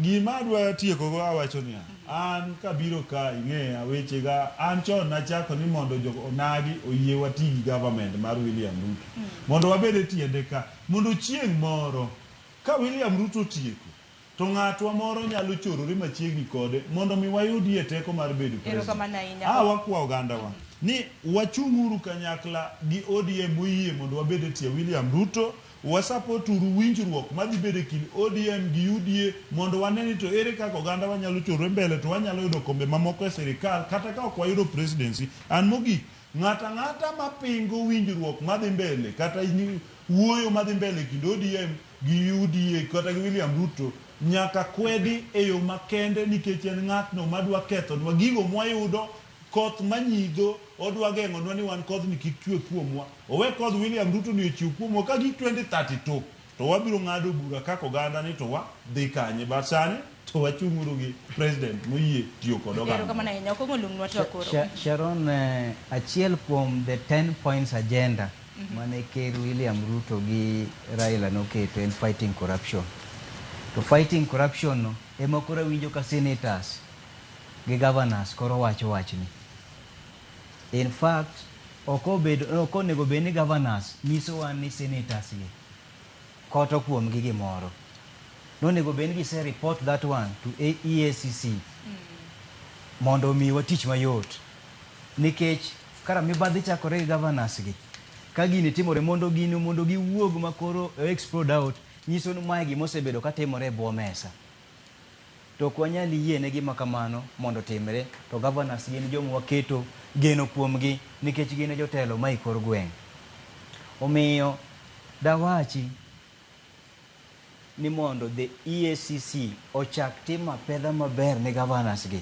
Gima adwa tiekogo, awacho niya, an kabiro ka, ing'eya wechega, an chon nachako ni mondo jo onagi oyie wati gi government mar William Ruto mondo wabed e tiende ka, mondo chieng' moro ka William Ruto otieko to ng'atwa moro nyalo chorore machiegni kode mondo mi wayudie teko mar bedo president. Erokamano ahinya. Ah, wakwa ogandawa ni wachung'uru kanyakla gi ODM moyie mondo wabed e tie William Ruto. Wasupport uru winjruok madhi bedo e kind ODM gi UDA mondo wane ni to ere kaka oganda wanyalo chorore mbele to wanyalo yudo kombe mamoko e sirikal kata ka ok wayudo presidency. An mogik, ng'ato ang'ata mapingo winjruok madhi mbele kata wuoyo madhi mbele e kind ODM gi UDA kata gi William Ruto nyaka kwedi e yo makende, nikech en ng'atno madwa kethonwa gigo mwayudo. Koth manyidho odwa geng'onwa ni wan kodhni kik chwe kuomwa. Owe kodh William Ruto ni ochiw kuomwa ka gik 2032 to wabiro ng'ado bura kaka oganda ni to wadhi kanye, but sani to wachung'uru gi president moyie tiyo kod oganda. Erokamano ahinya. Okong'o lumnwa to koro. Sharon, achiel kuom the 10 points agenda mane Ker William Ruto gi Raila noketo en fighting corruption. To fighting corruption no ema koro awinjo ka senators gi governors koro wacho wachni. In fact, ok onego bed ni governors nyisowa ni senators gi koto kuomgi gimoro. Nonego bed ni gise report that one to EACC mondo omiwa tich mayot. Nikech kara mibadhi chakore gi governors gi. Ka gini timore mondo gini mondo giwuog makoro explode out, nyiso ni mae gima osebedo katimore e bwo mesa. To ok wanyal yie ne gima kamano mondo otimre, to governors gin joma waketo geno kuomgi nikech gin e jotelo ma e kor gweng'. Omiyo dawachi ni mondo the EACC ochak timo apedha maber ne governors gi.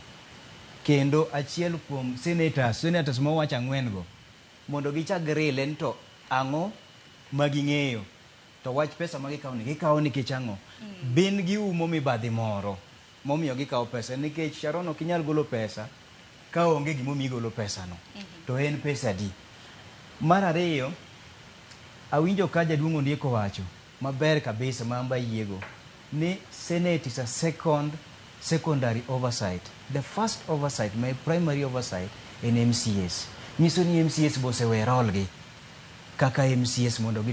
Kendo achiel kuom senators mowach ang'wen go, mondo gichak girile ni to ang'o ma ging'eyo, to wach pesa ma gikawo ni gikawo nikech ang'o? Bin giumo mibadhi moro momiyo gikawo pesa, nikech Sharon, ok inyal golo pesa ka onge gimomiyo igolo pesa no. To en pesa adi? Mar ariyo, awinjo ka jaduong' Ondiek owacho maber kabisa ma amba yiego ni Senate is a secondary oversight. The first oversight, my primary oversight en MCAs. Nyiso ni MCAs be osewe role gi kaka MCAs mondo gitim